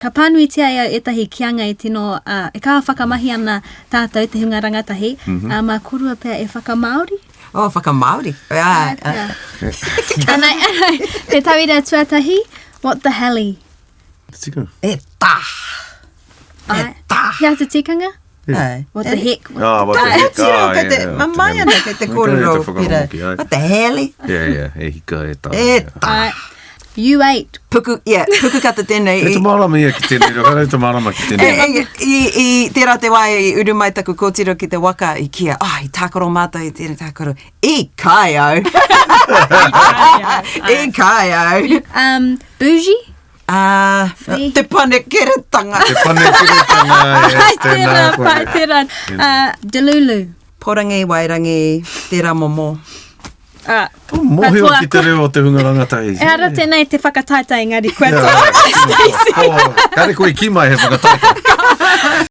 Ka pānuitia e au ētahi kīanga e tino, ā, e kaha whakamahi ana tātou te hunga rangatahi, ā, mā kōrua pea e whakamāori. Oh, whakamāori. Ā, ā. Anei, anei, te tauira tuatahi, what the helly? Te tikanga. E tā! E tā! He aha te tikanga? Ai. What the heck? Ah, what the heck? Tiro, Ah, kei te, yeah, yeah. mamae ana kei te kōrero, Pera. What the helly? Yeah, yeah, e hika, e tā. E tā. Ai. You ate. Puku, yeah, puku kata tēnei. Kei te mārama ia ki tēnei reo, kei te mārama ki tēnei reo. E, e, i, i, tērā te wā i uru mai taku kōtiro ki te waka, i kīia, ah, i tākaro mātou i tēnei tākaro. I kai au. I kai au. Um, bougie? Ah, te panekiretanga. Te panekiretanga, yes, tēnā Tērā, koe. pai, tērā. Uh, delulu. Porangi, wairangi, tērā momo. Ah, Mōhio katoa ki te reo o te hunga rangatahi. Ehara tēnei te whakataetae engari kua toa. Stacey. Kāre koe ki mai he whakataetae.